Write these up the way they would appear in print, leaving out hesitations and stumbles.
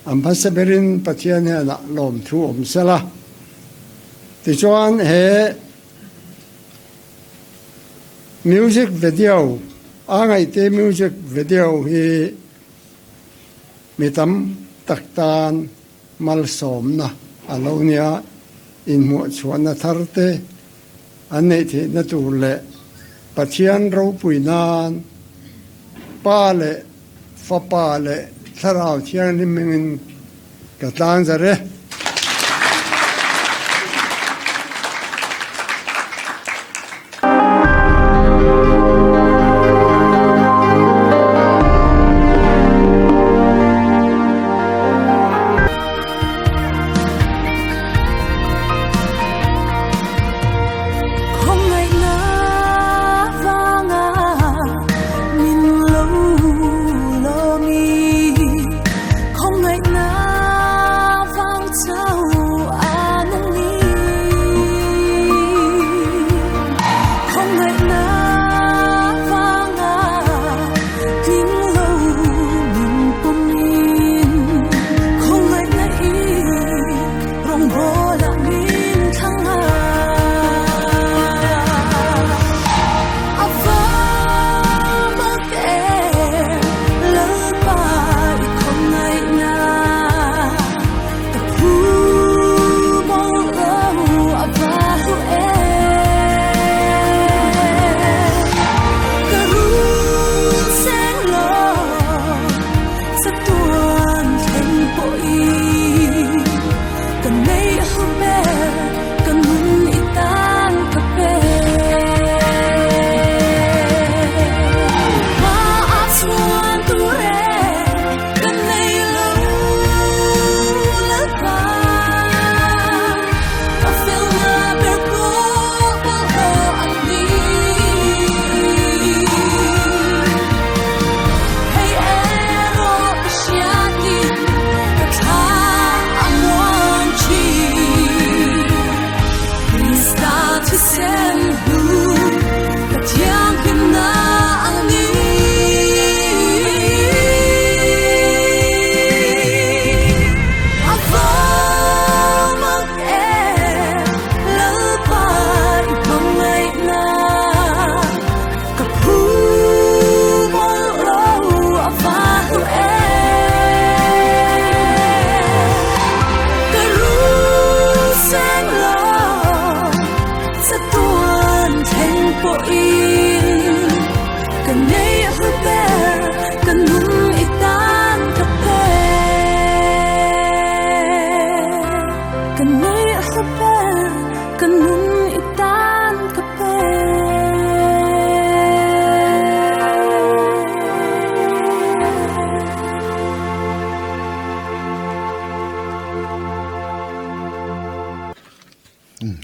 A hmasa berin Pathian hnenah lawmthu awm sela. Tichuan he music video, a ngaihte music video hi mi tam tak tan malsawmna a lo nia, inhmuhchhuahna thar te an neih theihna tur leh Pathian ropui nan Pa leh Fapa leh Thlarau Thianghlim hmingin ka tlang zar e.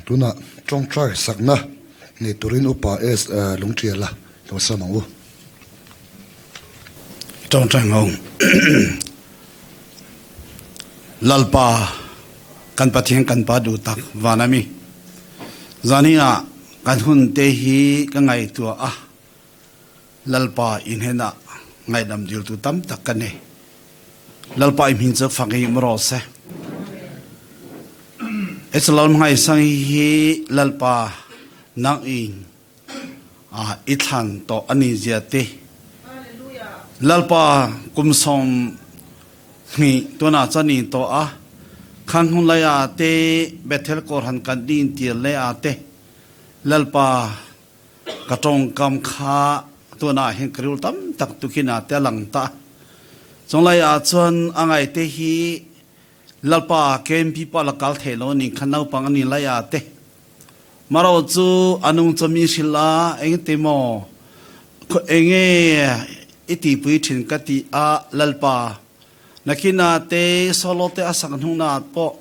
Tunah tawngtai sakna nei turin Upa S Lungtiala lo sam ang u. Tawngtai ngau Lalpa kan Pathian kan Pa duh tak van a mi. Zani ah kan hun te hi ka ngaihtuah a, Lalpa i hnenah ngaihdam diltu tam tak ka nei. Lalpa i hmin cu fak i um rawh seh. Israel hmaisang hi Lalpa nang in i thlan tawh ani zia te. Lalpa kum 20 tuan ah cun in tawh a khan hnu lei ah te Bethel kawhhran kan din tir le ah te Lalpa ka tawngkam kha tuan ah hin ka rul tam tak tukin ah te lang ta chunglei ah cun a ngai te hi Lalpa KMP pa la kal thei lo ning khan naupang ani lai ah te maro chu anung chami hril a eng te maw enge i ti pui thin ka ti a Lalpa nakina te solo te asak hnu na pawh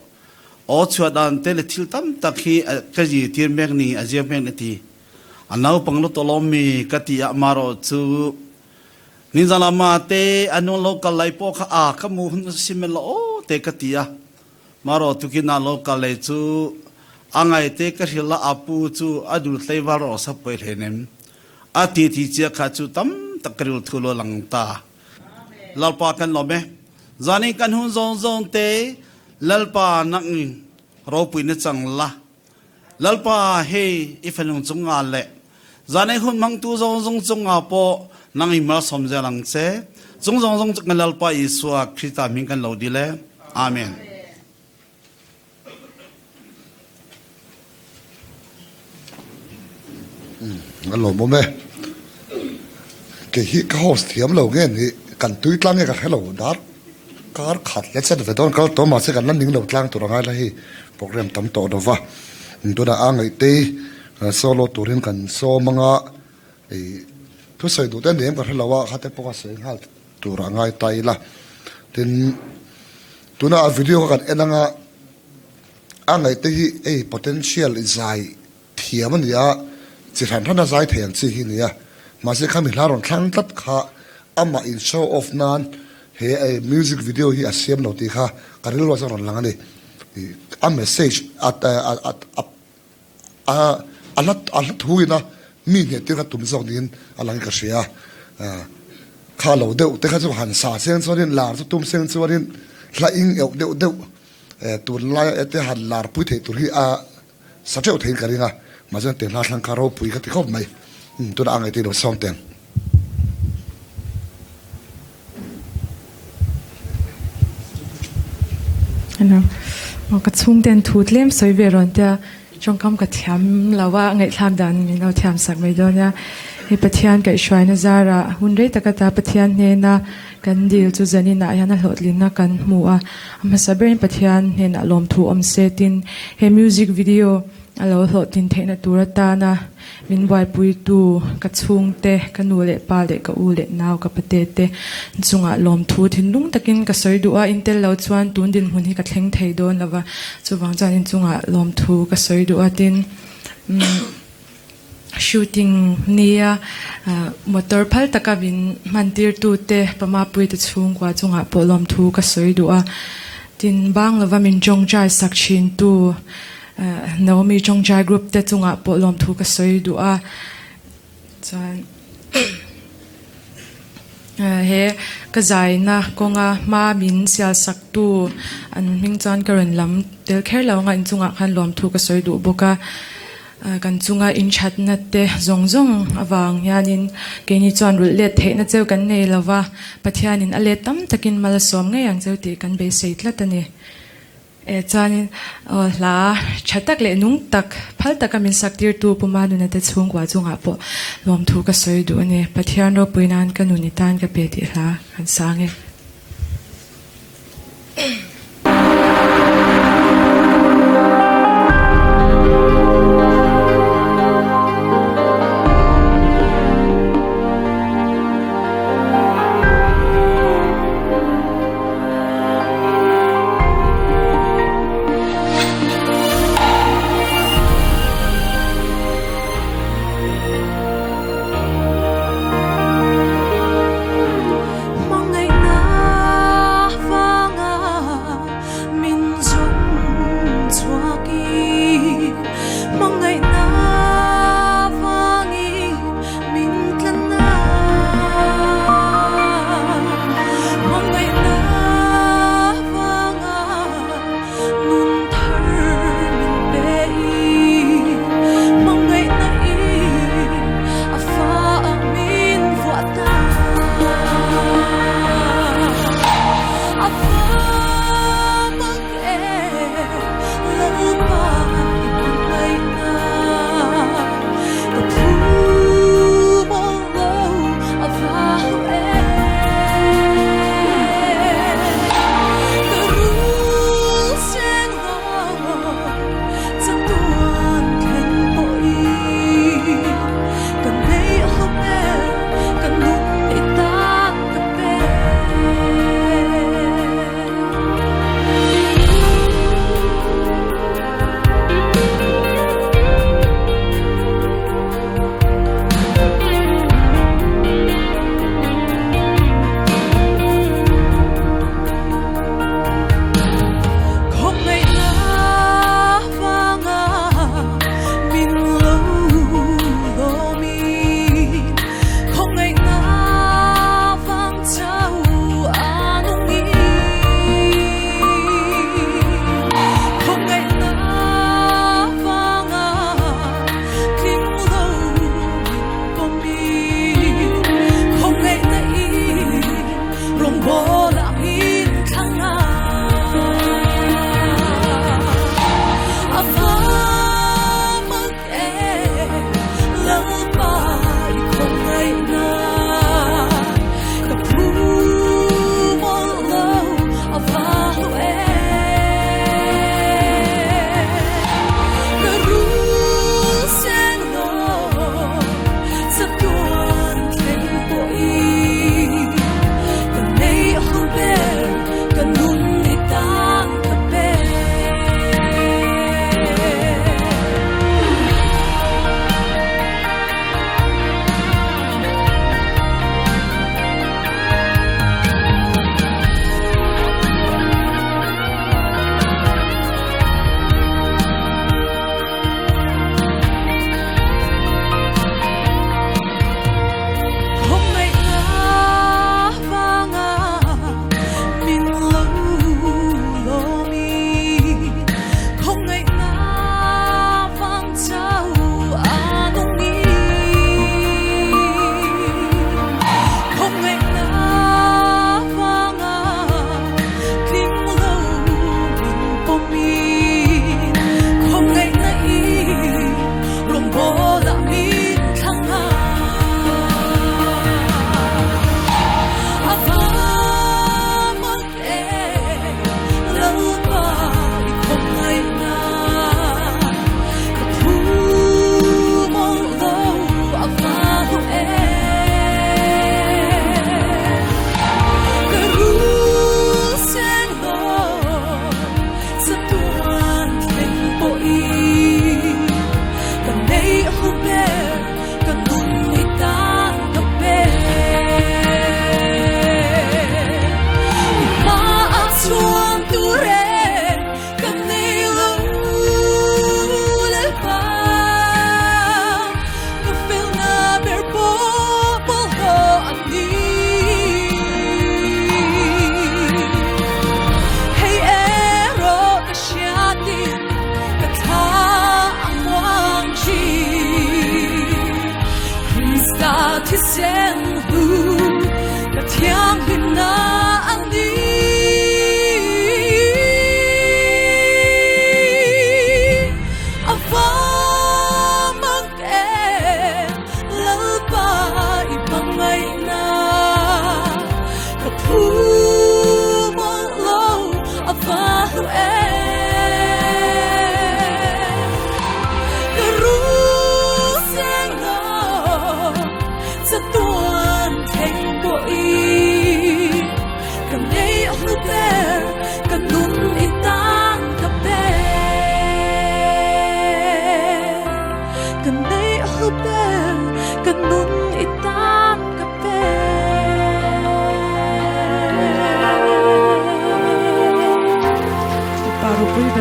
aw chhuah dan te le thil tam tak hi ka zi tir mek ni a zir mek ni ti a naupang lu tolom mi ka ti a maro chu ninzan lama te anu lo kal lai pawh kha a ka mu hun simel lo o te ka ti a maro tukina lo kal lai chu angai te ka hril la apu chu adu tleivar ro sa poi hlenem a ti ti chia kha chu tam tak ka ril thu lo lang ta Lalpa kan lawm e. Zanin kan hun zawng zawng te Lalpa nang ropui na chang la. Lalpa hei i fanung chunga leh zanei hun hmangtu zawng zawng chunga pawh nang i malsawm zel ang che. Chung zawng zawng chu kan Lalpa Isua Krista hming kan lo dil e. Amen. A lawmawm e. Kei hi ka host thiam lo nge ni kan tui tlang nge ka hre lo dar kar khat leh chet ve dawn kal tawh mahse kan la ning lo tlang tur a ngai la hei program tam tawh lo va tunah a ngaihtei solo turin kan sawm anga ih thusawi duh te nem ka hre lo a khate pawh ka sawi nghal tur a ngai ta ila tin tuna a video kha kan en anga a ngaihte hi hei potential zai thiam a ni a chi hran hran a zai thei ang chi hi a ni a mahse khami hla rawn thlang tlat kha amah in show off nan he music video hi a siam lo tih kha ka rilru chuan rawn lang a ni a message a a a hla a hla thu ina mi hneh tir kha tum zawk niin a lang in ka hria a kha lo deuh te kha chu han sa seng chuanin lar chu tum seng chuanin hla ing euh deuh deuh eh tunlai te han lar pui theih tur hi a sa teuh theiin ka ring a mahse te hla thlang kha ropui ka ti khawp mai tunah a ngaihtuah lo sawm teng. Hello. Aw ka chhungten thu tlem sawi ve rawn tia tawngkam ka thiam lo a ngaihthlak dan min lo thiam sak mai dawn nia. Hei Pathian kaihhruaina zarah hun rei taka ta Pathian hnena kan dil chu zaninah hian a hlawhtlinna kan hmu a. A hmasa berin Pathian hnenah lawmthu awm se tin he music video a lo hlawhtlin theihna tur atana Min buaipuitu ka chhungte, ka nu leh pa leh ka u leh nau ka pate te chungah lawmthu thinlung takin ka sawi duh a, in tel lo chuan tun dinhmun hi ka thleng thei dawn lo va, chuvang chuan in chungah lawmthu ka sawi duh a, tin shooting nia motor phal taka min hman tirtu te Pamapui te chhungkua chungah pawh lawmthu ka sawi duh a, tin bang lova min tawngtai sak thintu. Naomi Tawngtai Group te chungah pawh lawmthu ka sawi duh a, chuan he ka zaina kawnga hma min sial saktu an hming chuan ka rawn lam tel kher lo anga inchungah khan lawmthu ka sawi duh bawk a, kan chunga inthatna te zawng zawng avang hianin keini chuan rulh let theihna cheu kan nei lova, Pathianin a let tam takin mal a sawm ngei ang cheu tih kan beisei tlat a ni. E chuanin aw hla tha tak leh nung tak phal taka min sak tirtu Pu Manuna te chhungkua chungah pawh lawmthu ka sawi duh a ni. Pathian ropui nan ka nun i tan ka pe tih hla kan sang e.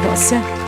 rawh se.